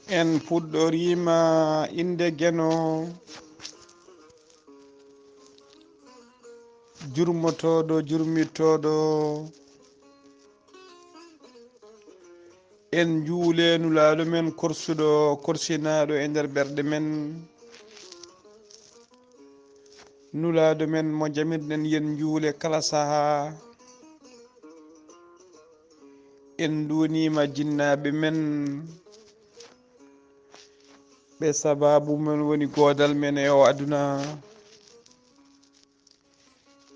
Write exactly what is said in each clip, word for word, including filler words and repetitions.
En puɗɗoriima innde Geno, jurmotooɗo, jurmittooɗo. En njuule Nulaaɗo men korsuɗo, korsinaaɗo e nder ɓerɗe men. Nulaaɗo men mo jamirɗen yen njuule kala sahaa. En nduwaniima jinnaaɓe men, ɓe sabaabu men woni goodal men e o aduna.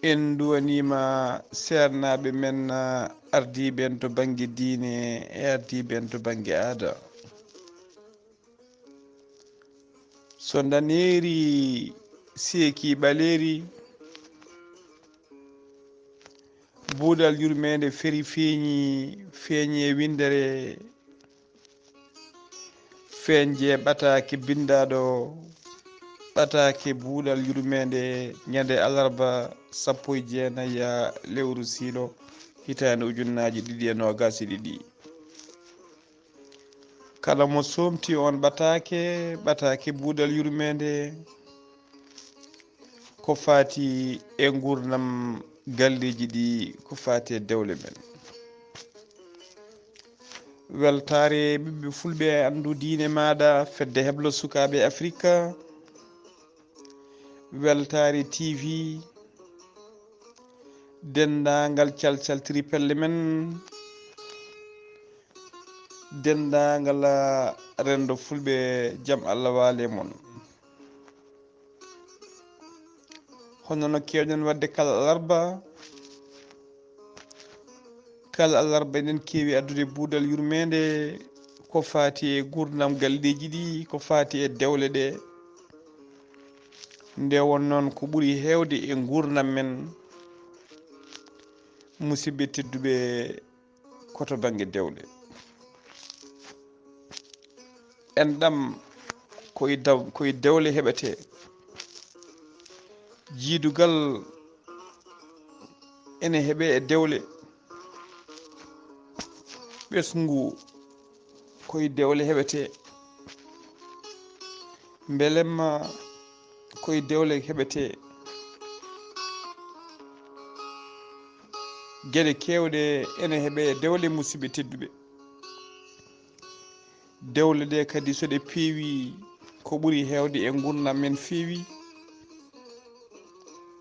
En nduwaniima seernaaɓe men, ardiiɓe en to bannge diine e ardiiɓe en to bannge aada. So ndaneeri seeki ɓaleeri, buuɗal yurmeende feri feeñi, feeñi e winndere, feeñje ɓataake binndaaɗo, ɓataake buuɗal yurmeende ñande alarba sappo e jeenayi lewru siilo hitaande ujunnaaji ɗiɗi e noogaas e ɗiɗi. Kala mo soomti on ɓataake, ɓataake buuɗal yurmeende, ko faati e nguurndam galleeji ɗi, ko faati e dewle men. Weltaare ɓiɓɓe fulɓe e anndu diine maaɗa, fedde heblo sukaaɓe Afrika, weltaare T V, denndaangal calcal tripelle men, denndaangal renndo fulɓe, jam Allah waale mon. Hono no keewɗen waɗde kala alarba, kala alarba eɗen keewi addude buuɗal yurmeende ko faati e nguurndam galleeji ɗi, ko faati e dewle ɗe. Nde won noon ko ɓuri heewde e nguurndam men, musidɓe tedduɓe, ko to bannge dewle. Enɗam ko e daw-, ko e dewle heɓetee. Jiidugal ene heɓee e dewle. Ɓesngu ko e dewle heɓetee. Mbelemma ko e dewle heɓetee. Geɗe keewɗe ene heɓee e dewle, musidɓe tedduɓe. Dewle ɗe kadi, so ɗe peewi, ko ɓuri heewde e nguurndam men feewi.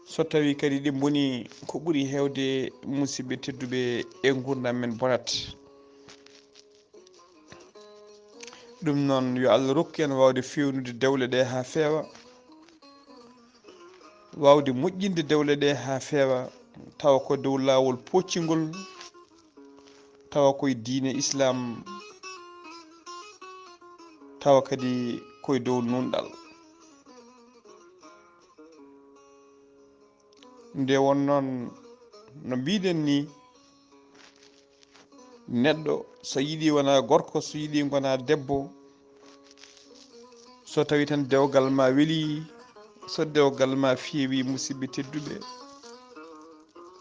So tawii kadi ɗe mboni, ko ɓuri heewde, musidɓe tedduɓe, e nguurndam men bonat. Ɗum noon, yo Allah rokku en waawde feewnude dewle ɗe haa feewa, waawde moƴƴinde dewle ɗe haa feewa, tawa ko dow laawol pooccingol, tawa ko e diine Islaam, tawa kadi ko e dow nuunɗal. Nde won noon, no mbiɗen ni, neɗɗo so yiɗi wona gorko, so yiɗi ngona debbo, so tawi tan dewgal ma weli, so dewgal ma feewi, musidɓe tedduɓe,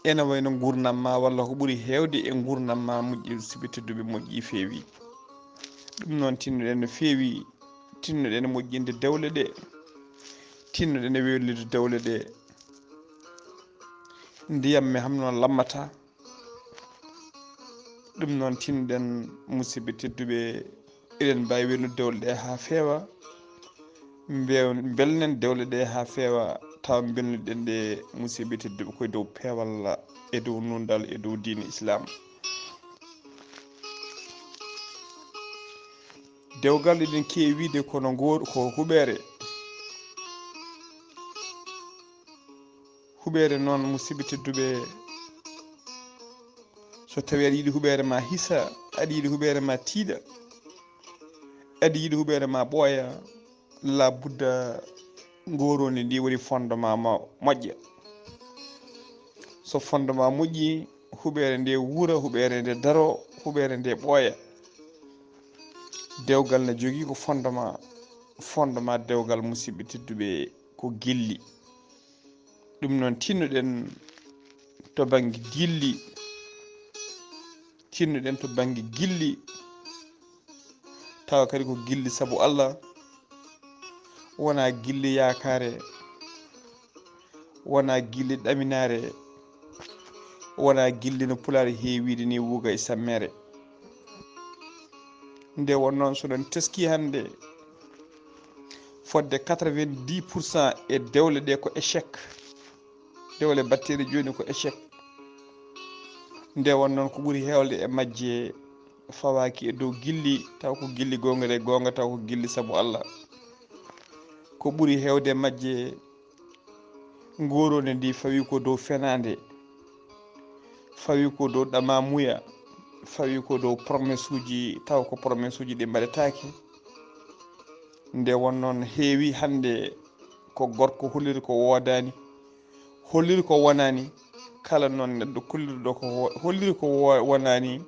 ene wayno nguurndam ma, walla ko ɓuri heewde e nguurndam ma moƴƴi, musidɓe tedduɓe, moƴƴi, feewi. Ɗum noon, tinnoɗen no feewi, tinnoɗen moƴƴinde dewle ɗe, tinnoɗen welnude dewle ɗe. Ndiyam mi hamno lammata. Ɗum noon, tinnoɗen, musidɓe tedduɓe, eɗen mbaawi welnude dewle ɗe haa feewa. Mbew-, mbelnen dewle ɗe haa feewa, tawa mbelnuɗen ɗe, musidɓe tedduɓe, ko e dow peewal, e dow nuunɗal, e dow diine Islaam. Dewgal eɗen keewi wiide kono ngol ko huɓeere. Huɓeere noon, musidɓe tedduɓe, so tawii aɗa yiɗi huɓeere ma hisa, aɗa yiɗi huɓeere ma tiiɗa, aɗa yiɗi huɓeere ma ɓooya, la budda ngoroni ndi woni fondement ma moƴƴa. So fondement moƴƴi, huɓeere nde wuura, huɓeere nde daro, huɓeere nde ɓooya. Dewgal ne jogii ko fondement. Fondement dewgal, musidɓe tedduɓe, ko gilli. Ɗum noon, tinnoɗen to bannge gilli, tinnoɗen to bannge gilli, tawa kadi ko gilli sabu Allah, wonaa gilli yaakaare, wonaa gilli ɗaminaare, wonaa gilli no Pulaar heewi wiide ni wuuga e sammeere. Nde won noon, so ɗon teski hannde fodde quatre-vingt-dix pour cent e dewle ɗe ko échec, dewle batteeɗe jooni ko échec. Nde won noon, ko ɓuri heewde e majje fawaaki e dow gilli, taw ko gilli goonga, ɗe goonga, taw ko gilli sabu Allah. Ko ɓuri heewde e majje, ngorone ndi fawi ko dow fenaande, fawi ko dow ɗamamuya, fawi ko dow promessuuji, taw ko promessuuji ɗi mbaɗetaake. Nde won noon, heewi hannde ko gorko holliri ko woodaani, holliri ko wonaani. Kala noon neɗɗo kollirɗo ko wo-, holliri ko wo-, wonaani,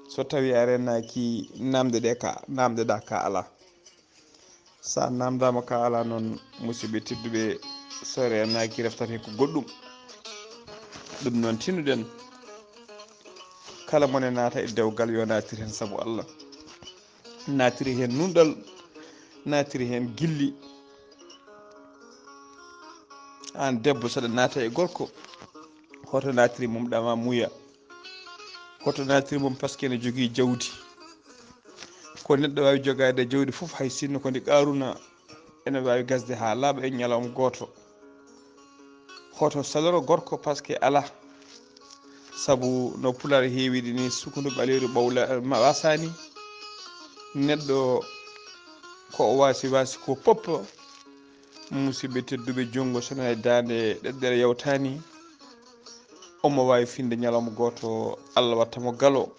so tawi a renaaki namde ɗe ka, namde ɗa ka alaa. So a namdaama ka alaa noon, musidɓe tedduɓe, so renaaki reftat heen ko goɗɗum. Ɗum noon tinnuɗen, kala mone naata e dewgal yo naatir heen sabu Allah. Naatiri heen nunɗal, naatiri heen gilli. Aan debbo, saɗa naata e gorko, hoto naatiri mum ɗamamuya, hoto naatiri mum par ce que ene jogii jawdi. Ko neɗɗo waawi jogaade jawdi fof, hay sinno ko ndi Qaaruna, ene waawi gasde haa laaɓa e ñalawma gooto. Hoto saloro gorko par ce que alaa. Sabu no Pulaar heewiɗi ni, sukundu ɓaleeru ɓawla, ma wasaani. Neɗɗo ko o waasi, waasi ko pop. Musidɓe tedduɓe, junngo so nani daande, ɗeɗɗere yawtaani. Omo waawi finde ñalawma gooto, Allah watta mo galo.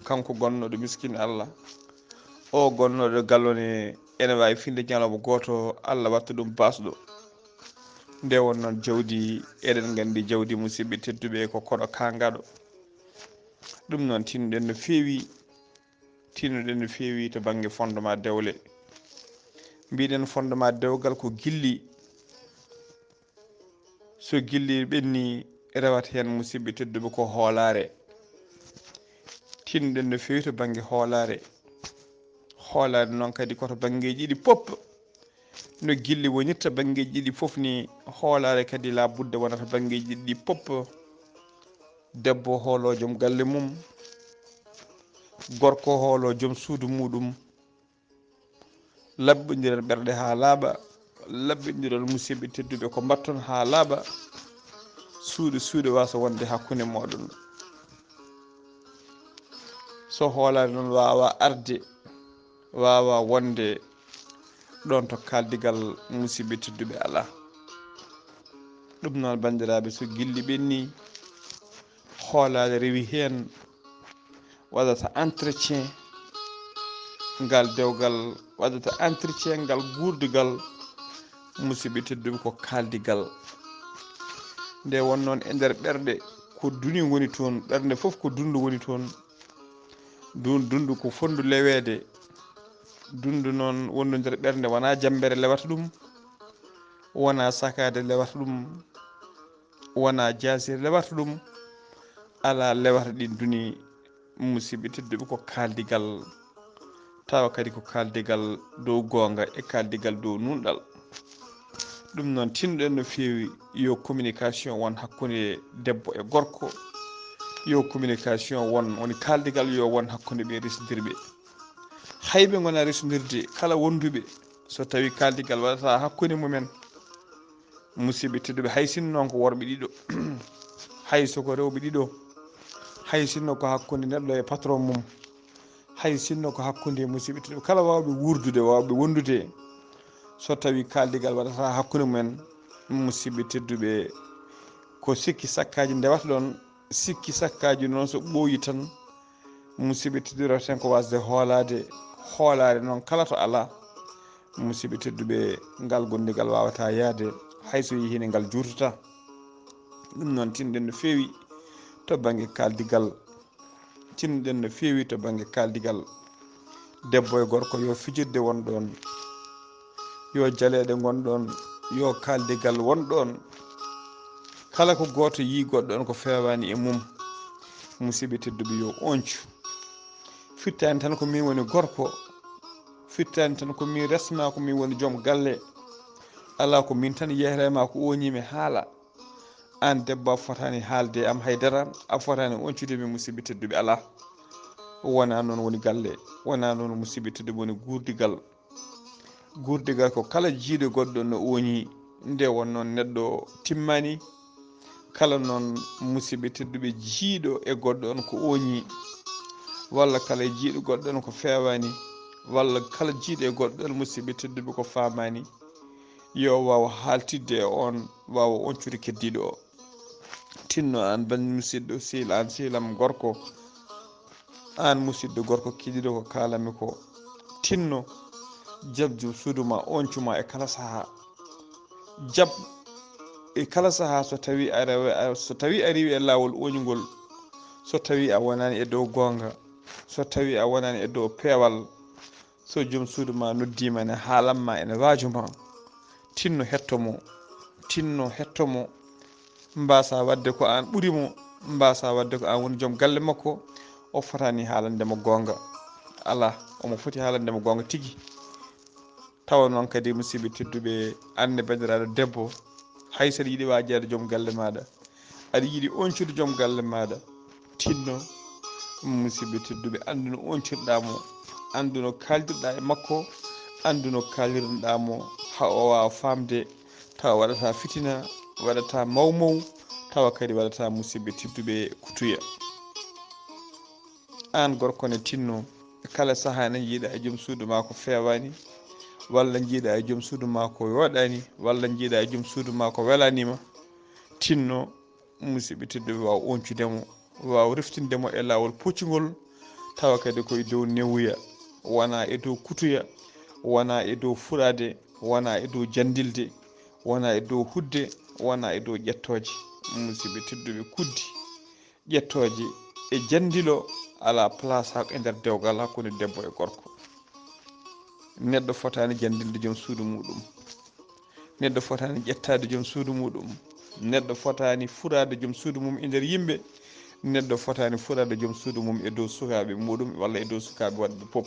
Kanko gonnooɗo miskin Allah. O gonnooɗo galo ne, ene waawi finde ñalawma gooto, Allah watta ɗum baasɗo. Nde won noon jawdi, eɗen nganndi jawdi, musidɓe tedduɓe, ko koɗo kaangaɗo. Ɗum noon tinnuɗen no feewi, tinnuɗen no feewi to bannge fondement dewle. Mbiɗen fondement dewgal ko gilli. So gilli ɓenni, rewata heen, musidɓe tedduɓe, ko hoolaare. Tinnuɗen no feewi to bannge hoolaare. Hoolaare noon kadi ko to banngeeji ɗiɗi pop. No gilli wonirta banngeeji ɗiɗi fof ni, hoolaare kadi labudde wonata banngeeji ɗiɗi pop. Debbo hoolo joom galle mum, gorko hoolo joom suudu muɗum. Laɓɓindiren ɓerɗe haa laaɓa, laɓɓindiren, musidɓe tedduɓe, ko mbatton haa laaɓa, suuɗe suuɗe wasa wonde hakkunde mooɗon. So hoolaare noon waawa arde, waawa wonde ɗoon to kaaldigal, musidɓe tedduɓe, alaa. Ɗum noon, banndiraaɓe, so gilli ɓenni, hoolaare rewi heen, waɗata entretien ngal dewgal, waɗata entretien ngal guurdigal, musidɓe tedduɓe, ko kaaldigal. Nde won noon e nder ɓerɗe, ko duni woni toon, ɓernde fof ko dundu woni toon. Ndun dundu ko fonndu leweede. Dundu noon wonndu nder ɓernde, wonaa jammbere lewata ɗum, wonaa sakaade lewata ɗum, wonaa jaasiri lewata ɗum, alaa lewata ɗin duni, musidɓe tedduɓe, ko kaaldigal, tawa kadi ko kaaldigal dow goonga e kaaldigal dow nunɗal. Ɗum noon, tinnoɗen no feewi, yo communication won hakkunde debbo e gorko, yo communication won, woni kaaldigal yo won hakkunde ɓe resondirɓe. Hay ɓe ngona resondirde, kala wonduɓe, so tawi kaaldigal waɗata hakkunde mumen, musidɓe tedduɓe, hay sinno noon ko worɓe ɗiɗo, hay so ko rewɓe ɗiɗo, hay sinno ko hakkunde neɗɗo e patron mum, hay sinno ko hakkunde, musidɓe tedduɓe, kala waawɓe wuurdude, waawɓe wondude, so tawi kaaldigal waɗata hakkunde mumen, musidɓe tedduɓe, ko sikki sakkaaji ndewata ɗon. Sikki sakkaaji noon so ɓooyi tan, musidɓe tedduɓe, rewten ko wasde hoolaade, hoolaare noon kala to alaa, musidɓe tedduɓe, ngal gondigal waawata yahde, hay so yehii ne ngal juurtata. Ɗum noon, tinɗen no feewi to bannge kaaldigal, tinɗen no feewi to bannge kaaldigal. Debbo e gorko, yo fijirde won ɗoon, yo jaleeɗe ngon ɗoon, yo kaaldigal won ɗoon. Kala ko gooto yii goɗɗo on ko feewaani e mum, musidɓe tedduɓe, yo oñcu. Fittaani tan ko miin woni gorko, firtani tan ko min resma, ko min woni joom galle. Alaa ko min tan yehre ma ko oñi mi haala. Aan debbo a fotaani haalde e am haydara, a fotaani oñcude mi, musidɓe tedduɓe, alaa. Wonaa noon woni galle, wonaa noon, musidɓe tedduɓe, woni guurdigal. Guurdigal ko kala jiiɗo goɗɗo no oñi, nde won noon neɗɗo timmaani. Kala noon, musidɓe tedduɓe, jiiɗo e goɗɗo on ko oñi, walla kala jiiɗo goɗɗo on ko feewaani, walla kala jiiɗo e goɗɗo on, musidɓe tedduɓe, ko faamaani, yo waaw haaltidde e oon, waawa oñcude keddiiɗo o. Tinno aan, banndi musidɗo, sehil aan, sehil am gorko, aan musidɗo gorko, keɗiiɗo ko kaalanmi ko. Tinno, jaɓ joom suudu ma, oñcu ma e kala sahaa. Jaɓ e kala sahaa so tawii a rewe-, a, so tawii a riiwii e laawol oñugol, so tawii a wonaani e dow goonga, so tawii a wonaani e dow peewal, so joom suudu ma noddii ma, ene haalan ma, ene waaju ma, tinno hetto mo, tinno hetto mo. Mbaasaa waɗde ko aan ɓuri mo, mbaasaa waɗde ko aan woni joom galle makko, o fotaani haalande mo goonga. Alaa, omo foti haalande mo goonga tigi. Tawa noon kadi, musidɓe tedduɓe, aan ne banndiraaɗo debbo, hay so aɗa yiɗi waajaade joom galle maaɗa, aɗa yiɗi oñcude joom galle maaɗa, tinno, musidɓe tedduɓe, anndu no oñcirɗaa mo, anndu no kaaldirɗaa e makko, anndu no kaalirnoɗaa mo, haa o waawa faamde, tawa waɗataa fitina, waɗataa mawmaw, tawa kadi waɗataa, musidɓe tedduɓe, kutuya. Aan gorko ne, tinno, kala sahaa ne njiiɗaa e joom suudu ma ko feewaani, walla njiiɗaa e joom suudu ma ko yooɗaani, walla njiiɗaa e joom suudu ma ko welaani ma, tinno, musidɓe tedduɓe, waaw oñcude mo, waaw reftinde mo e laawol pocingol, tawa kadi ko e dow newuya, wonaa e dow kutuya, wonaa e dow furaade, wonaa e dow janndilde, wonaa e dow hudde, wonaa e dow ƴettooje. Musidɓe tedduɓe, kuddi, ƴettooje e janndilo alaa place haa e nder dewgal hakkunde debbo e gorko. Neɗɗo fotaani janndilde joom suudu muuɗum. Neɗɗo fotaani ƴettaade joom suudu muuɗum. Neɗɗo fotaani furaade joom suudu mum e nder yimɓe. Neɗɗo fotaani furaade joom suudu mum e dow sukaaɓe muuɗum walla e dow sukaaɓe woɗɓe pop.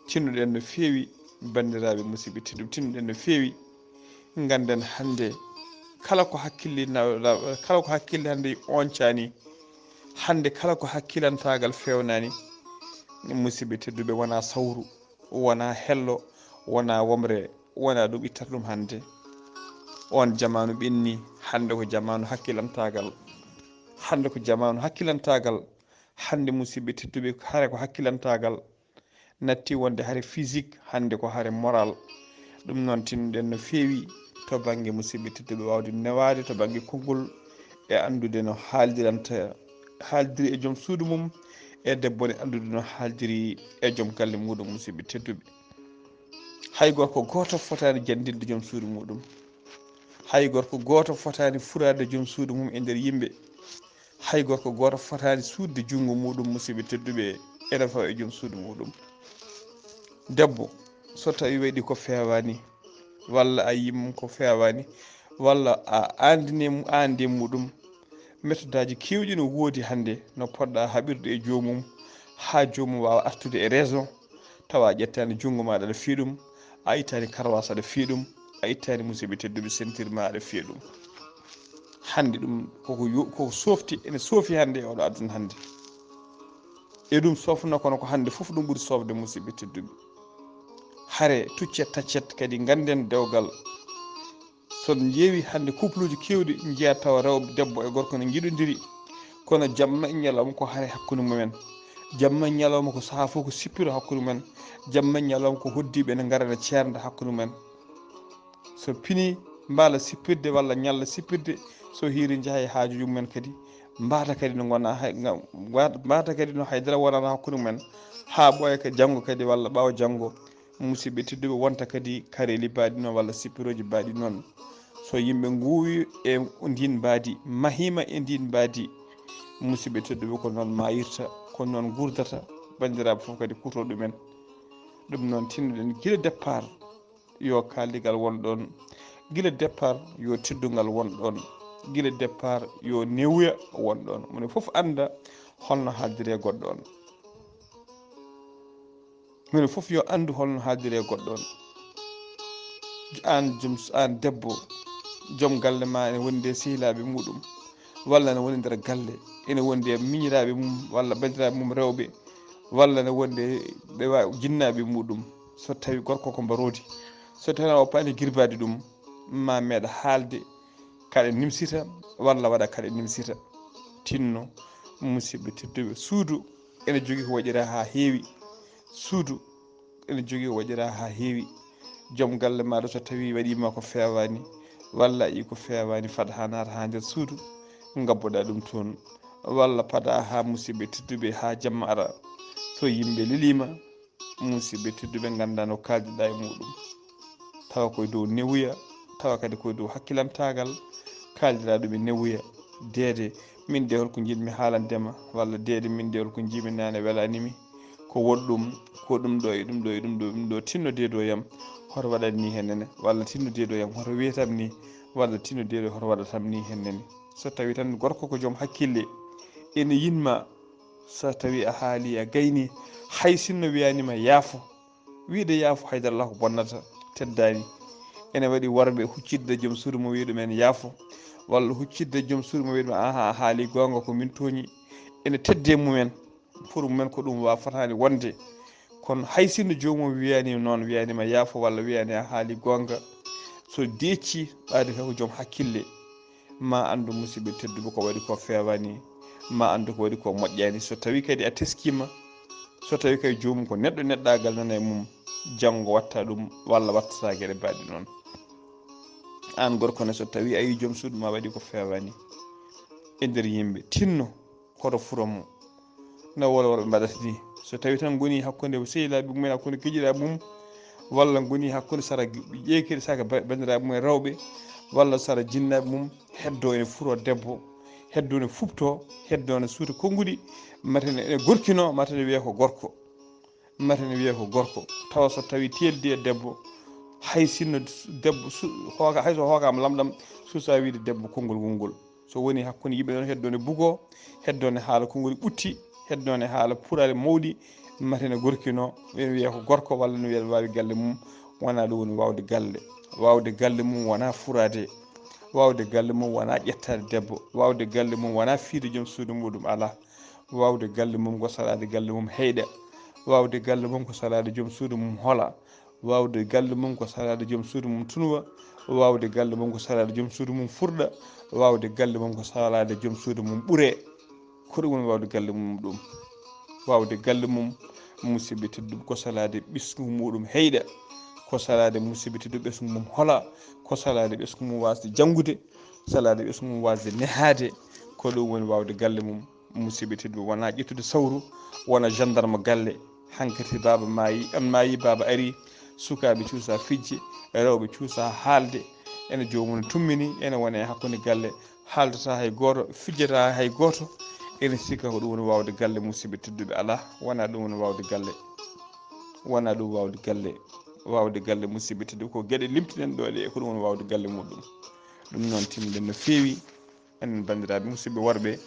Tinnuɗen no feewi, banndiraaɓe musidɓe tedduɓe, tinnuɗen no feewi. Ngannden hannde kala ko hakkille na-, kala ko hakkille hannde oñcaani, hannde kala ko hakkilantaagal feewnaani, musidɓe tedduɓe, wonaa sawru, wonaa hello, wonaa womre, wonaa ɗum ittata ɗum hannde. Oon jamaanu ɓenni, hannde ko jamaanu hakkilantaagal. Hannde ko jamaanu hakkilantaagal. Hannde, musidɓe tedduɓe, hare ko hakkilantaagal natti wonde hare physique, hannde ko hare moral. Ɗum noon, tinnuɗen no feewi to bannge, musidɓe tedduɓe, waawde newaade to bannge konngol e anndude no haaldiranta, haaldiri e joom suudu mum, e debbo ne anndude no haaldiri e joom galle muuɗum, musidɓe tedduɓe. Hay gorko gooto fotaani janndinde joom suudu muuɗum. Hay gorko gooto fotaani furaade joom suudu mum e nder yimɓe. Hay gorko gooto fotaani suuɗde junngo muuɗum, musidɓe tedduɓe, ene fawa e joom suudu muuɗum. Debbo, so tawii waɗi ko feewaani, walla a yii mum ko feewaani, walla a anndini mo aannde muuɗum, metodaaji keewɗi no woodi hannde no poɗɗaa haɓirde e joomum, haa joomum waawa artude e raison, tawa a ƴettaani junngo maaɗa aɗa fiya ɗum, a ittaani karwaas aɗa fiya ɗum, a ittaani, musidɓe tedduɓe, sentir ma aɗa fiya ɗum. Hannde ɗum koko yo-, koko soofti, ene soofi hannde e oɗo aduna hannde. E ɗum soofno, kono ko hannde fof ɗum ɓuri soofde, musidɓe tedduɓe. Hare tuccet taccet kadi, ngannden dewgal. So en ƴeewi hannde couple uji keewɗi, njiya tawa rewɓe, debbo e gorko ne njiɗondiri, kono jamma e ñalawma ko hare hakkunde mumen. Jamma e ñalawma ko sahaa fof ko sippiro hakkunde mumen. Jamma e ñalawma ko hoddiiɓe ne ngara ne ceernda hakkunde mumen. So pinii, mbaala sippirde walla ñalla sippirde, so hiiri njaha e haajuuji mumen kadi, mbaata kadi no ngona hay, nga-, mbaata, mbaata kadi no haydara wonana hakkunde mumen, haa ɓooya ka janngo kadi walla ɓaawo janngo, musidɓe tedduɓe, wonta kadi kareeli mbaɗi noon walla sippirooji mbaɗi noon. So yimɓe nguuwi e ndiin mbaadi, mahiima e ndiin mbaadi, musidɓe tedduɓe, ko noon maayirta, ko noon nguurdata, banndiraaɓe fof kadi kuuto ɗumen. Ɗum noon, tinnoɗen gila départ, yo kaaldigal won ɗoon. Gila départ, yo teddungal won ɗoon. Gila départ, yo newuya won ɗoon. Moni fof annda holno haaldiree goɗɗo on. Minen fof yo anndu holno haaldiri e goɗɗo on. Aan joom, aan debbo, joom galle ma ene wondi e sehilaaɓe muɗum, walla ene woni nder galle, ene wondi e miñiraaɓe mum walla banndiraaɓe mum rewɓe, walla ene wondi e ɓe wa-, jinnaaɓe muɗum. So tawi gorko ko mbaroodi, so tawi o paani girbaade ɗum, ma meeɗa haalde kaɗa nimsita, walla waɗa kaɗa nimsita. Tinno, musidɓe tedduɓe, suudu ene jogii ko waɗiraa haa heewi. Suudu ene jogii ko waɗiraa haa heewi. Joom galle maaɗa so tawii waɗii ma ko feewaani, walla a yii ko feewaani, fad haa naata haa nder suudu, ngabboɗaa ɗum toon. Walla padaa haa musidɓe tedduɓe haa jamma ara. So yimɓe lelii ma, musidɓe tedduɓe nganndaa no kaaldiɗaa e muɗum. Tawa koye dow newuya, tawa kadi koye dow hakkilantaagal, kaaldiraa ɗum e newuya. Deede, min de holko njiɗmi haalande ma, walla deede, min de holko njiimi naane welaani mi. Ko woɗɗum, ko ɗum ɗo e ɗum ɗo e ɗum ɗo, ɗum ɗo, tinno deedo yam, hoto waɗan ni heen nene, walla tinno deedo yam, hoto wiyatam ni, walla tinno deedo, hoto waɗatam ni heen nene. So tawi tan gorko ko joom hakkille, ene yinma, so tawi a haali, a gayni, hay sinno wiyaani ma yaafo, wiide yaafo haydara alaa ko bonnata, teddaani. Ene waɗi worɓe huccidde joom suudu mum, wiya ɗumen yaafo, walla huccidde joom suudu mum, wiya ɗum, "Aha, a haali goonga, ko min tooñi." Ene tedde mumen, pour mumen ko ɗum wa-, fotaani wonde. Kono hay sinno joomum wiyaani noon, wiyaani ma yaafo, walla wiyaani a haali goonga, so deecci ɓaade kay ko joom hakkille, ma anndu, musidɓe tedduɓe, ko waɗi ko feewaani, ma anndu ko waɗi ko moƴƴaani. So tawi kadi a teskiima, so tawi kadi joomum ko neɗɗo, neɗɗaagal nana e mum, janngo watta ɗum walla wattata geɗe mbaɗe noon. Aan gorko ne, so tawi a yii joom suudu ma waɗi ko feewaani e nder yimɓe, tinno, hoto furo mo. No wolo worɓe mbaɗata ni. So tawi tan ngoni hakkunde sehilaaɓe mum en, hakkunde giƴiraaɓe mum, walla ngoni hakkunde sara ƴeekiri saka ba-, banndiraaɓe mum en rewɓe, walla sara jinnaaɓe mum, heddo ene furo debbo, heddo ene fuɓto, heddo ene suuta konnguɗi, mate ne ene gorkino, mate ne wiya ko gorko. Mate ne wiya ko gorko. Tawa so tawi teeldi e debbo, hay sinno debbo su-, hooka-, hay so hookaama lamɗam, suusa wiide debbo konngol ngol ngol. So woni hakkunde yimɓe ɗon, heddo ne bugo, heddo ne haala konngol ɓutti, heddo ne haala puraali mawɗi, mate ne gorkino, ɓe wiya ko gorko, walla no wiya waawi galle mum, wonaa ɗum woni waawde galle. Waawde galle mum wonaa furaade. Waawde galle mum wonaa ƴettaade debbo. Waawde galle mum wonaa fiide joom suudu muɗum, alaa. Waawde galle mum ko salaade galle mum heyɗa. Waawde galle mum ko salaade joom suudu mum hola. Waawde galle mum ko salaade joom suudu mum tunwa. Waawde galle mum ko salaade joom suudu mum furɗa. Waawde galle mum ko salaade joom suudu mum ɓure. Ko ɗum woni waawde galle mum ɗum. Waawde galle mum, musidɓe tedduɓe, ko salaade ɓesngu muɗum heyɗa. Ko salaade, musidɓe tedduɓe, ɓesngu mum hola. Ko salaade ɓesngu mum waasde janngude. Salaade ɓesngu mum waasde nehaade. Ko ɗum woni waawde galle mum. Musidɓe tedduɓe, wona ƴettude sawru, wona gendarme galle. Hankati baaba maayi, an maayi, baaba ari, sukaaɓe cuusa fijje, rewɓe cuusa haalde. Ene joomum tummini, ene wona e hakkunde galle, haaldata hay gooto, fijjata hay gooto. Ene sikka ko ɗum woni waawde galle, musidɓe tedduɓe, alaa, wona ɗum woni waawde galle. Wona ɗum waawde galle. Waawde galle, musidɓe tedduɓe, ko geɗe limtinen ɗo ɗe, ko ɗum woni waawde galle muɗum. Ɗum noon timmiɗen no feewi. Enen banndiraaɓe, musidɓe worɓe,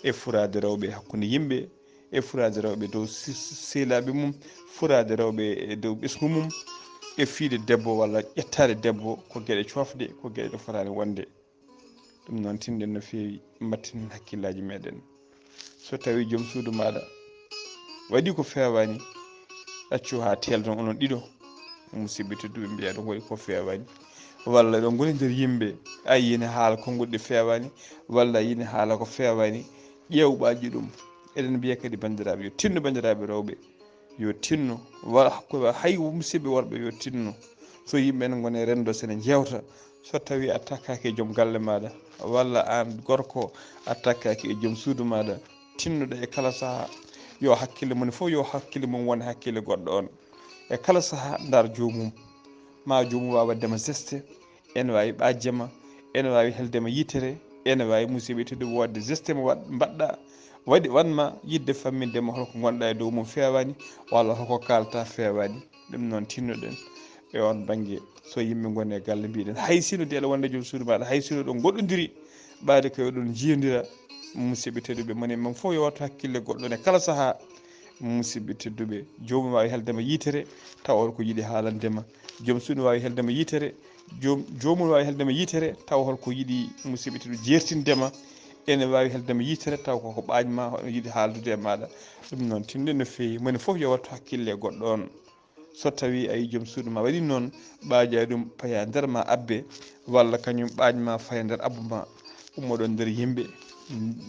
e furaade rewɓe hakkunde yimɓe, e furaade rewɓe dow si-, si-, sehilaaɓe mum, furaade rewɓe e dow ɓesngu mum, e fiide debbo walla ƴettaade debbo, ko geɗe coofɗe, ko geɗe ɗe fotaani wonde. Ɗum noon, tinɗen no feewi, mbattinen hakkillaaji meeɗen. So tawii joom suudu maaɗa waɗi ko feewaani, accu haa teelton onon ɗiɗo, musidɓe tedduɓe, mbiya ɗum waɗi ko feewaani. Walla eɗon ngoni nder yimɓe, a yiyi ne haala konguɗi ɗi feewaani, walla a yiyi ne haala ko feewaani, ƴeew ɓaaji ɗum. Eɗen mbiya kadi banndiraaɓe, yo tinno banndiraaɓe rewɓe, yo tinno, wa-, ko hay musidɓe worɓe yo tinno. So yimɓe ne ngoni e renndo, so ne njeewta, so tawii a takkaaki e joom galle maaɗa, walla aan gorko a takkaaki e joom suudu maaɗa, tinnoɗaa e kala sahaa, yo hakkille mon fof, yo hakkille mum won hakkille goɗɗo on. E kala sahaa, ndaar joomum. Ma joomum waawa waɗde ma geste, ene waawi ɓaajde ma, ene waawi helde ma yitere, ene waawi, musidɓe tedduɓe, waɗde geste mo waɗ-, mbaɗɗa, waɗi, waɗ ma yiɗde famminde ma holko ngonɗaa e dow mum feewaani, walla holko kaaltaa feewaani. Ɗum noon, tinnoɗen e oon bannge. So yimɓe ngoni e galle, mbiɗen, hay sino de aɗa wonde joom suudu maaɗa, hay sino ɗon ngoɗɗondiri, ɓaade ko oɗon njiyondira, musidɓe tedduɓe, moni mum fof yo wattu hakkille goɗɗo ne kala sahaa. Musidɓe tedduɓe, joomum waawi heldema yitere, tawa hol ko yiɗi haalandema. Joom suudu waawi heldema yitere, joom, joomum waawi heldema yitere, tawa hol ko yiɗi, musidɓe tedduɓe, jeertindema. Ene waawi heldema yitere, tawa koko ɓaaj ma, hono yiɗi haaldude e maaɗa. Ɗum noon, tinɗen no feewi. Moni fof yo wattu hakkille e goɗɗo on. So tawii a yii joom suudu ma waɗi noon, ɓaaja ɗum paya nder ma abbe, walla kañum ɓaaj ma faya nder abbu ma, ummoɗon nder yimɓe,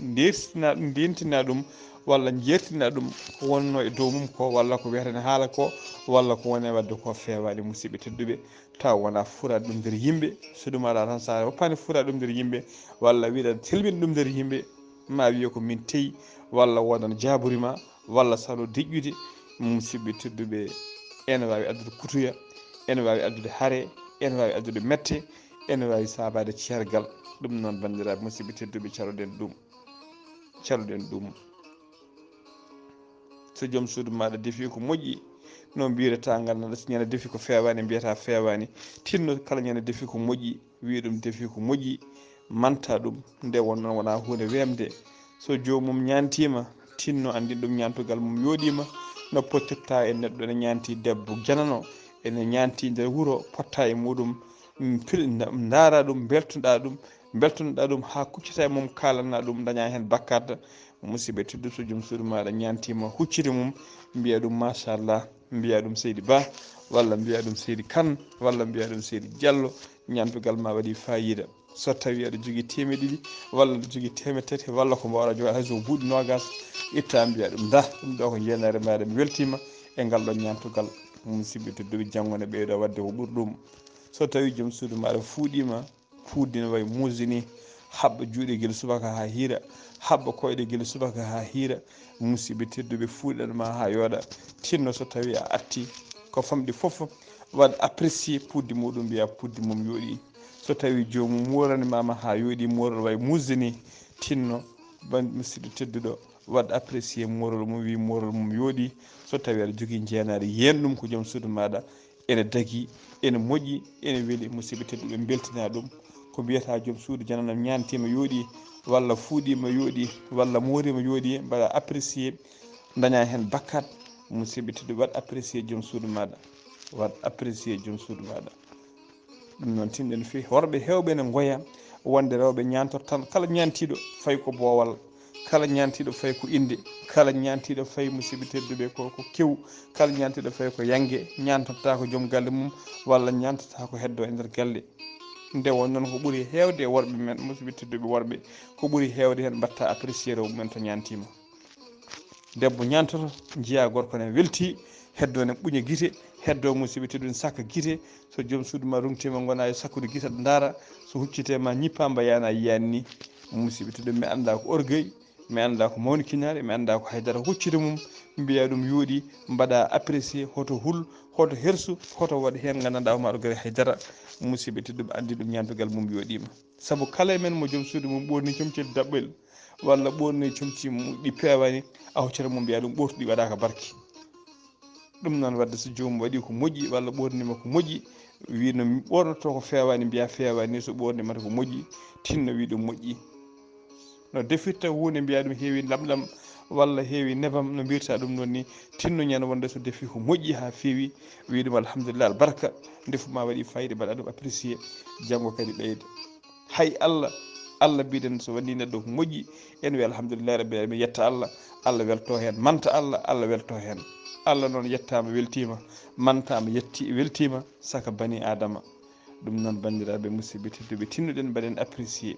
ndeertina, ndeentina ɗum, walla njeertina ɗum, ko wonnoo e dow mum ko, walla ko wiyata ne haala ko, walla ko woni e waɗde ko feewaani, musidɓe tedduɓe, taw wona fura ɗum nder yimɓe. So ɗum alaa tan, so a woppaani fura ɗum nder yimɓe, walla wiɗa telmin ɗum nder yimɓe, ma wiye ko min teyi, walla wodan jaaburi ma, walla salo deƴƴude, musidɓe tedduɓe, ene waawi addude kutuya, ene waawi addude hare, ene waawi addude mette, ene waawi saabaade ceergal. Ɗum noon, banndiraaɓe musidɓe tedduɓe, caroɗen ɗum, caroɗen ɗum. So joom suudu maaɗa defi ko moƴƴi, no mbiyretaa ngal, nana so ñande defi ko feewaani, mbiyata feewaani. Tinno kala ñande defi ko moƴƴi, wiya ɗum defi ko moƴƴi, manta ɗum. Nde won noon wonaa huunde weemde. So joomum ñaantiima, tinno anndin ɗum ñaantugal mum yooɗiima. No pottirta e neɗɗo ene ñaanti debbo janano, ene ñaanti nder wuro, potta e muɗum, mm, pil-, nda-, ndaara ɗum, mbeltoɗaa ɗum, mbeltoɗaa ɗum haa kuccita e mum, kaalanaa ɗum, daña heen bakkat. Musidɓe tedduɓe, so joom suudu maaɗa ñaantiima, hucciti mum, mbiya ɗum machallah, mbiya ɗum seydi Ba, walla mbiya ɗum seydi Kan, walla mbiya ɗum seydi Diallo, ñaantugal ma waɗi fayida. So tawii aɗa jogii teemeɗe ɗiɗi, walla aɗa jogii teemeɗe tati, walla ko mbaawɗa jogaade hay so ko buuɗi noogaas, itta mbiya ɗum, nda, ɗum ɗo ko njeenaari maaɗa, mi weltiima e ngal ɗon ñaantugal. Musidɓe tedduɓe, janngo ne ɓeydo waɗde ko ɓuri ɗum. So tawii joom suudu maaɗa fuuɗiima, fuuɗde no wayi muusde ni, haɓɓa juuɗe gila subaka haa hiira, haɓɓa koyɗe gila subaka haa hiira. Musidɓe tedduɓe, fuuɗan ma haa yooɗa. Tinno so tawii a atti ko famɗi fof, waɗ apprécier puuddi muɗum, mbiya puuddi mum yooɗi. So tawii joomum moorani ma ma haa yooɗi, moorol wayi muusde ni, tinno, ban-, musidɗo tedduɗo, waɗ apprécier moorol mum, wi moorol mum yooɗi. So tawii aɗa jogii njeenaari, yeen ɗum ko joom suudu maaɗa, ene dagii, ene moƴƴi, ene weli, musidɓe tedduɓe, mbeltinaa ɗum. Ko mbiyata joom suudu jananam ñaantiima yooɗi, walla fuuɗiima yooɗi, walla mooriima yooɗi, mbaɗa apprécier, daña heen bakkat. Musidɓe tedduɓe, waɗ apprécier joom suudu maaɗa, waɗ apprécier joom suudu maaɗa. Ɗum noon, tinɗen fii, worɓe heewɓe ne ngoya wonde rewɓe ñaantorto tan. Kala ñaantiiɗo, fayi ko boowal, kala ñaantiiɗo, fayi ko innde, kala ñaantiiɗo, fayi, musidɓe tedduɓe, ko, ko kewu, kala ñaantiiɗo, fayi ko yannge, ñaantortaako joom galle mum, walla ñaantortaako heddo e nder galle. Nde won noon, ko ɓuri heewde e worɓe men, musidɓe tedduɓe worɓe, ko ɓuri heewde heen mbaɗta apprécier rewɓe men to ñaantiima. Debbo ñaantoto, njiya gorko ne welti, heddo ne ɓuña gite, heddo, musidɓe tedduɓe, sakka gite. So joom suudu ma rungtiima, ngona e sakkude gite, aɗa ndaara, so huccite ma ñippa, mbayana yiyaani ni. Musidɓe tedduɓe, mi annda ko orgueil, mi annda ko mawnikinaare, mi annda ko haydara. Huccite mum, mbiya ɗum yooɗi, mbaɗa apprécier, hoto hul, hoto hersu, hoto waɗ heen, nganndanɗa ko ma ɗo gari haydara. Musidɓe tedduɓe, anndi ɗum ñaantugal mum yooɗiima. Sabu kala e men mo joom suudu mum ɓoorni comci daɓɓel, walla ɓoorni comci mum ɗi peewani, a hoccata mum, mbiya ɗum ɓoortuɗi waɗaaka barke. Ɗum noon, waɗde so joomum waɗi ko moƴƴi, walla ɓoornima ko moƴƴi, wi no ɓoornoto ko feewani, mbiya feewani, so ɓoornimata ko moƴƴi, tinno wi ɗum moƴƴi. No defirta huunde, mbiya ɗum heewi lamɗam, walla heewi nebam, no mbirta ɗum noon ni, tinno ñande wonde so defi ko moƴƴi haa feewi, wi ɗum alhamdulillah, albarka, ndefu ma waɗi fayida, mbaɗa ɗum apprécier, janngo kadi ɓeyda. Hay Allah, Allah mbiɗen so waɗi neɗɗo ko moƴƴi, en wi alhamdulillahi rabbil alamin, yetta Allah, Allah welto heen, manta Allah, Allah welto heen. Allah noon yettaama, weltiima, mantaama, yetti, weltiima, saka bani Adama. Ɗum noon, banndiraaɓe, musidɓe tedduɓe, tinnoɗen mbaɗen apprécier.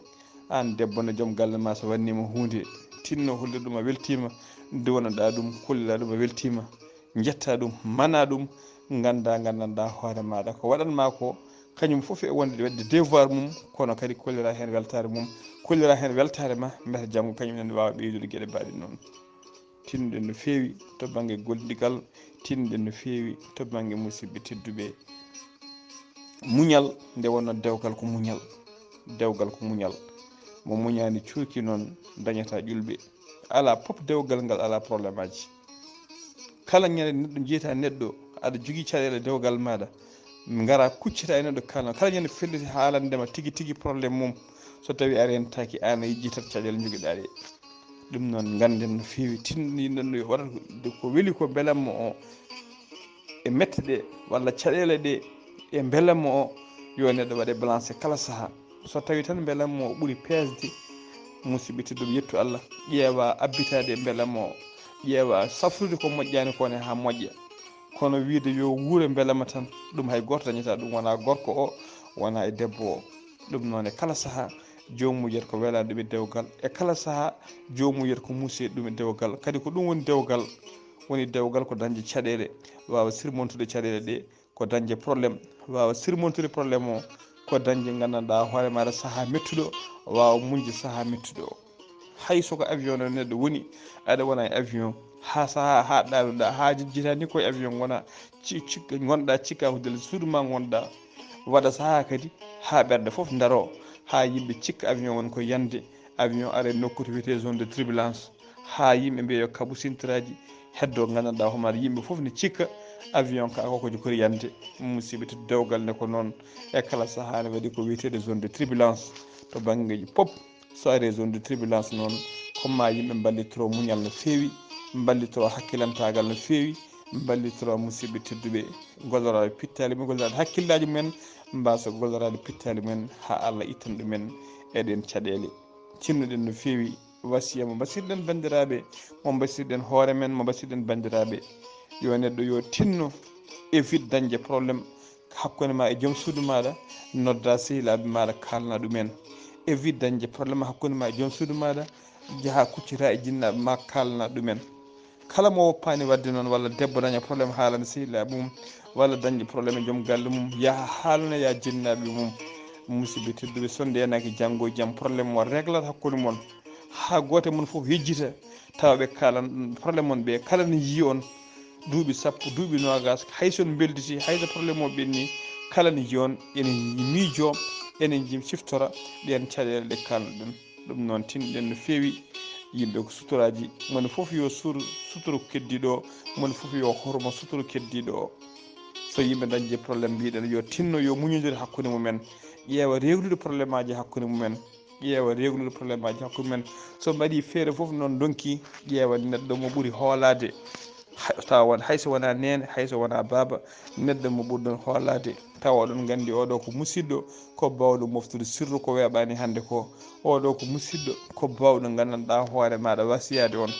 Aan debbo, no joom galle ma so wanniima huunde, tinno hollira ɗum a weltiima, duwanoɗaa ɗum, kollira ɗum a weltiima. Njetta ɗum, mana ɗum, ngannda, nganndanɗaa hoore maaɗa. Ko waɗan ma ko, kañum fof e wonde waɗde devoir mum, kono kadi kollira heen weltaare mum, kollira heen weltaare ma, mbete janngo kañum ene waawa ɓeydude geɗe mbaɗe noon. Tinnoɗen no feewi to bannge gollidigal, tinnoɗen no feewi to bannge musidɓe tedduɓe. Muñal, nde wonno dewgal ko muñal. Dewgal ko muñal. Mo muñaani cuuki noon dañata ƴulɓe. Alaa pop dewgal ngal alaa problème aji. Kala ñande neɗɗo jeyta neɗɗo, aɗa jogii caɗeele dewgal maaɗa, ngara kuccita e neɗɗo kala. Kala ñande felliti haalandema tigi tigi problème mum. So tawii a rentaaki, aan a yejjitat caɗeele njogiɗaa ɗe. Ɗum noon, ngannden no feewi, tinndinɗen no waɗata ko weli ko mbelamma o e mette ɗe walla caɗeele ɗe e mbelamma o, yo neɗɗo waɗe balancé kala sahaa. So tawii tan mbelamma o ɓuri peesde, musidɓe tedduɓe, yettu Allah, ƴeewa abbitaade e mbelamma o, ƴeewa safrude ko moƴƴaani ko ne haa moƴƴa. Kono wiide yo wuure mbelamma tan, ɗum hay gooto dañataa ɗum, wonaa gorko o, wonaa e debbo o. Ɗum noon, e kala sahaa, joomum yiyata ko welaani ɗum e dewgal. E kala sahaa, joomum yiyata ko muusee ɗum e dewgal. Kadi ko ɗum woni dewgal. Woni dewgal ko dañde caɗeele, waawa surmontude caɗeele ɗe, ko dañde problème, waawa surmontude problème o, ko dañde nganndanɗaa hoore maaɗa sahaa mettuɗo, waawa muñde sahaa mettuɗo o. Hay so ko avion ɗo neɗɗo woni, aɗa wona e avion, haa sahaa haa ɗaanoɗaa, haa jejjitaa ni koye avion ngona, ci-, cikka, ngonɗaa, cikkaa ko nder suudu ma ngonɗaa. Waɗa sahaa kadi haa ɓerɗe fof ndaroo, haa yimɓe cikka avion woni ko yande, avion ara e nokku to wiyetee zone de turbulence, haa yimɓe mbiya yo kaɓu sintiraaji, heddoo nganndanɗaa homaade yimɓe fof ne cikka avion ka ko ko jogori yande. Musidɓe tedduɓe, dewgal ne ko noon, e kala sahaa ne waɗi ko wiyeteede zone de turbulence to banngeeji pop. So ari e zone de turbulence noon, ko ma yimɓe mballitoro muñal no feewi, mballitoro hakkilantaagal no feewi, mballitoro musidɓe tedduɓe, golloraade pittaali mum, golloraade hakkillaaji mumen, mbasa golloraade pittaali mumen haa Allah ittan ɗumen e ɗeen caɗeele. Cinnuɗen no feewi wasiya mo mbasirɗen banndiraaɓe, mo mbasirɗen hoore men, mo mbasirɗen banndiraaɓe. Yo neɗɗo yo tinno évite dañde problème hakkunde ma e joom suudu maaɗa, nodda sehilaaɓe maaɗa, kaalna ɗumen. Évite dañde problème hakkunde ma e joom suudu maaɗa, njaha kuccita e jinnaaɓe ma, kaalna ɗumen. Kala mo woppaani waɗde noon, walla debbo daña problème haalana sehilaaɓe mum, walla dañde problème e joom galle mum, yaha haalnoya jinnaaɓe mum. Musidɓe tedduɓe, so ndeenaaki janngo e jam, problème o reglat hakkunde mon, haa gooto e mon fof yejjita, tawa ɓe kaalan problème mon ɓe, kala ne yiyi on duuɓi sappo, duuɓi noogas, hay so on mbelditii, hay so problème o ɓenni, kala ne yiyi on, ene miijoo, ene jim siftora ɗeen caɗeele ɗe kaalnoɗen. Ɗum noon, tinɗen no feewi. Yimɓe ko sutoraaji, moni fof yo suur suturu keddiiɗo o, moni fof yo hormo suturu keddiiɗo o. So yimɓe dañde problème, mbiɗen yo tinno, yo muñondir hakkunde mumen, ƴeewa reglude problème aji hakkunde mumen, ƴeewa reglude problème aji hakkunde mumen. So mbaɗi feere fof noon ndonki, ƴeewa neɗɗo mo ɓuri hoolaade, hay, tawa won, hay so wonaa neene, hay so wonaa baaba, neɗɗo mo ɓurɗon hoolaade, tawa oɗon nganndi oɗo ko musiɗɗo, ko baawɗo moftude sirru ko weeɓaani hannde ko. Oɗo ko musiɗɗo, ko baawɗo nganndanɗaa hoore maaɗa wasiyaade on.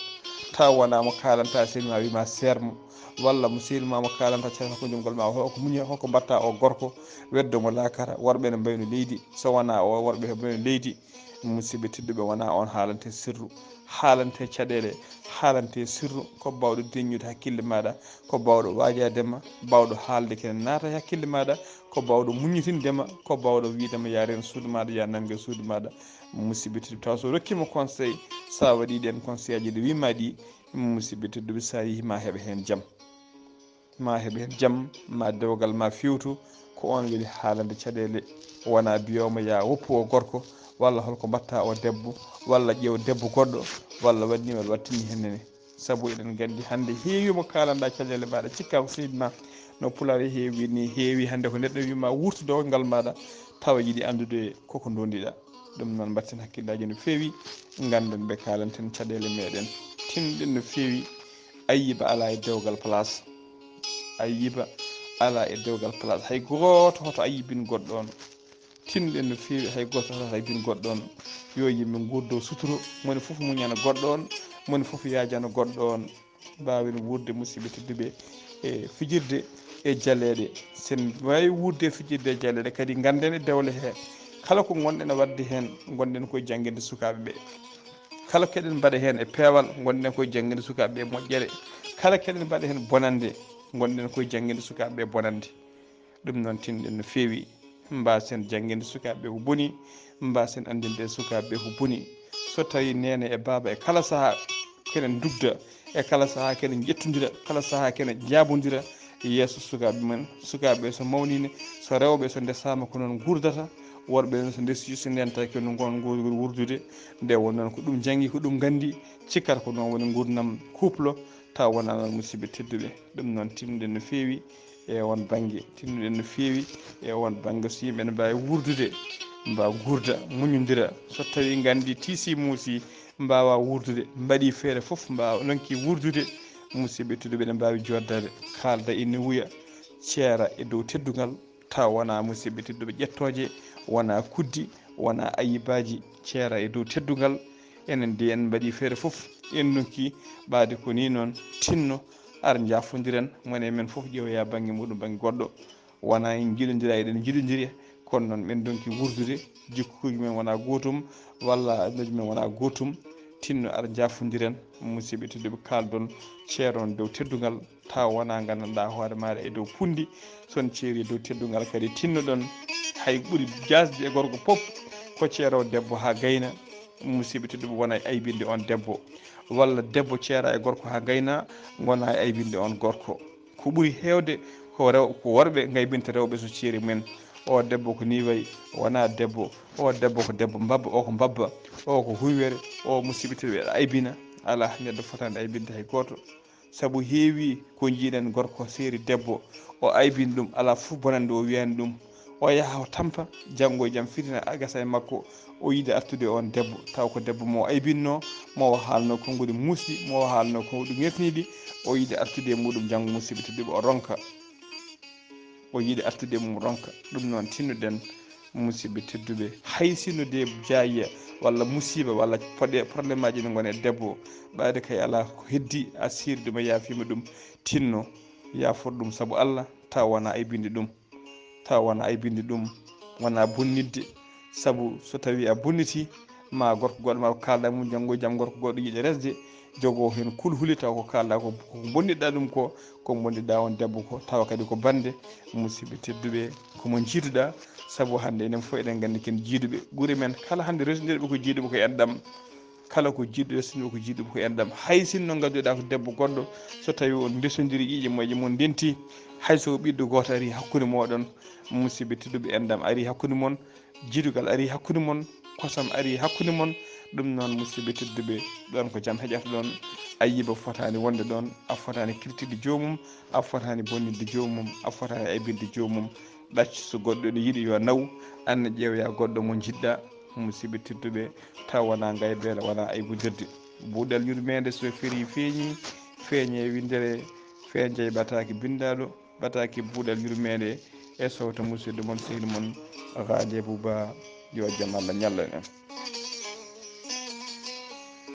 Tawa wonaa mo kaalanta sehil ma, wii ma seer mo, walla mo sehil ma mo kaalanta caggal ko jom ngol ma, hoko muñi, hoko mbatta o gorko, weddo mo laakara, worɓe ne mbayno leydi, so wonaa o, worɓe he mbayno leydi. Musidɓe tedduɓe, wonaa on haalante sirru, haalante caɗeele, haalante sirru, ko baawɗo deññude hakkille maaɗa, ko baawɗo waajaade ma, baawɗo haalde kene naata e hakkille maaɗa, ko baawɗo muññitinde ma, ko baawɗo wiide ma, yaa reen suudu maaɗa, yaa nannge suudu maaɗa. Musidɓe tedduɓe, taw so rokkiima conseil, so a waɗii ɗeen conseil aji ɗi wiima ɗi, musidɓe tedduɓe, so a yehii ma heɓa heen jam, ma heɓa heen jam, ma dewgal ma feewtu. Ko on weli haalande caɗeele, wonaa biyooma yaa woppu o gorko, walla holko mbatta o debbo, walla ƴeew debbo goɗɗo, walla waɗ ni, walla wattini heen nene. Sabu eɗen nganndi hannde heewi mo kaalanɗaa caɗeele maaɗa, cikkaa ko sehil ma, no Pulaar heewi ni, heewi hannde ko neɗɗo wiima wurtu dewgal maaɗa, tawa yiɗi anndude koko ndondiɗaa. Ɗum noon, mbatten hakkillaaji no feewi, ngannden ɓe kaalanten caɗeele meɗen, tinɗen no feewi. Ayiba alaa e dewgal place, ayiba alaa e dewgal place, hay gooto hoto ayibin goɗɗo on. Tinɗen no feewi, hay gooto hoto ayibin goɗɗo on. Yo yimɓe nguurdo suturo, moni fof muñana goɗɗo on, moni fof yaajana goɗɗo on. Mbaawen wuurde, musidɓe tedduɓe, e fijirde e jaleeɗe. Sen mbaawi wuurde e fijirde e jaleeɗe, kadi ngannden e dewle he, kala ko ngonɗen e waɗde heen, ngonɗen koye jannginde sukaaɓe ɓe. Kala ko eɗen mbaɗa heen e peewal, ngonɗen koye jannginde sukaaɓe ɓe moƴƴere. Kala ko eɗen mbaɗa heen bonannde, ngonɗen koye jannginde sukaaɓe ɓe bonannde. Ɗum noon, tinɗen no feewi, mbaasen jannginde sukaaɓe ɓe ko boni, mbaasen anndinde sukaaɓe ɓe ko boni. So tawii neene e baaba e kala sahaa, kene ndugda, e kala sahaa kene ƴettondira, kala sahaa kene jaabondira yeeso sukaaɓe men. Sukaaɓe ɓe so mawniino, so rewɓe so ndesaama ko noon nguurdata, worɓe noon so ndesii, so ndentaaki ko noon ngon nguur-, wuurdude. Nde won noon ko ɗum njanngi, ko ɗum nganndi, cikkata ko noon woni nguurndam couple, tawa wonaa noon, musidɓe tedduɓe. Ɗum noon, tinɗen no feewi e on bannge, tinɗen no feewi e on bannge. So yimɓe ne mbaawi wuurdude, mbaawa nguurda, muñondira. So tawii nganndi tiisi muusi, mbaawa wuurdude, mbaɗi feere fof, mbaawa, ndonki wuurdude, musidɓe tedduɓe, ene mbaawi jooɗdaade, kaalda ene wuya, ceera e dow teddungal, tawa wonaa, musidɓe tedduɓe, ƴettooje, wonaa kuddi, wonaa ayibaaji, ceera e dow teddungal. Enen de, en mbaɗi feere fof, en ndonki ɓaade ko nii noon, tinno, ar njaafondiren, mone men fof ƴeewoya bannge muɗum, bannge goɗɗo. Wonaa en njiɗondira, eɗen njiɗondiri, kono noon men ndonki wuurdude, jikkuuji men wonaa gootum, walla addunaji men wonaa gootum. Tinno, ar njaafondiren, musidɓe tedduɓe, kaaldon, ceeron dow teddungal, tawa wonaa nganndanɗaa hoore maaɗa e dow punndi, son ceeri dow teddungal kadi tinnoɗon. Hay ɓuri jaasde e gorko fof ko ceero debbo haa gayna, musidɓe tedduɓe, wona e aybinde on debbo, walla debbo ceera e gorko haa gayna, ngona e aybinde on gorko. Ko ɓuri heewde ko rew-, ko worɓe ngaybinta rewɓe so ceeri mum en. O debbo ko nii wayi, wonaa debbo. O debbo ko debbo mbabba, o ko mbabba, o ko huywere, o, musidɓe tedduɓe, aybina. Alaa neɗɗo fotaani aybinde hay gooto. Sabu heewi ko njiiɗen gorko seeri debbo, o aybini ɗum, alaa fof bonannde o wiyani ɗum. O yaha o tampa, janngo e jam fitina a gasa e makko, o yiɗa artude on debbo, taw ko debbo mo o aybinno, mo o haalno konguɗi muusɗi, mo o haalno konguɗi ŋertiniiɗi, o yiɗa artude e muɗum janngo, musidɓe tedduɓe, o ronka. O yiɗa artude e mum ronka. Ɗum noon tinnoɗen, musidɓe tedduɓe, hay sinno de jaayiya walla musiba walla poɗe, probléme aji ne ngona e debbo, ɓaade kay alaa ko heddi a seeri ɗum, a yaafima ɗum, tinno, yaafor ɗum sabu Allah, taw wona aybinde ɗum. Taw wona aybinde ɗum, wona bonnitde. Sabu so tawi a bonniti, ma gorko goɗɗo ma ko kalɗa mum, janngo e jam gorko goɗɗo yiɗa resde, jogo heen kulhuli, taw ko kalɗa ko, ko bonnitɗa ɗum ko, ko bonnitɗa on debbo ko, tawa kadi ko bannde. Musidɓe tedduɓe, ko mo jiiduɗa, sabu hannde enen fof eɗen nganndi ken jiiduɓe. Gure men kala hannde resondirɓe ko jiiduɓe ko enɗam. Kala ko jiiduɗo, sinno ko jiiduɗo ko enɗam. Hay sinno ngadduɗa ko debbo goɗɗo, so tawi on ndesondiri ƴiiƴe moƴƴe mon ndenti, hay so ko ɓiɗɗo gooto ari hakkunde mooɗon, musidɓe tedduɓe, enɗam ari hakkunde mon, jiidugal ari hakkunde mon, kosam ari hakkunde mon. Ɗum noon, musidɓe tedduɓe, ɗon ko jam heƴata ɗon. Ayiba fotaani wonde ɗon, a fotaani kirtide joomum, a fotaani bonnitde joomum, a fotaani aybinde joomum. Ɗacc so goɗɗo ene yiɗi yo naw, aan ne ƴeewoya goɗɗo mo njiɗɗa, musidɓe tedduɓe, taw wona ngaybeela, wona aybondirde. Buuɗal yurmeende so ferii feeñi, feeñe winndere, feeñe ɓataake binndaaɗo, ɓataake buuɗal yurmeende e sowto musidɗo mon, sehil mon, Gaali Abuba, yo jam Allah ñallu en.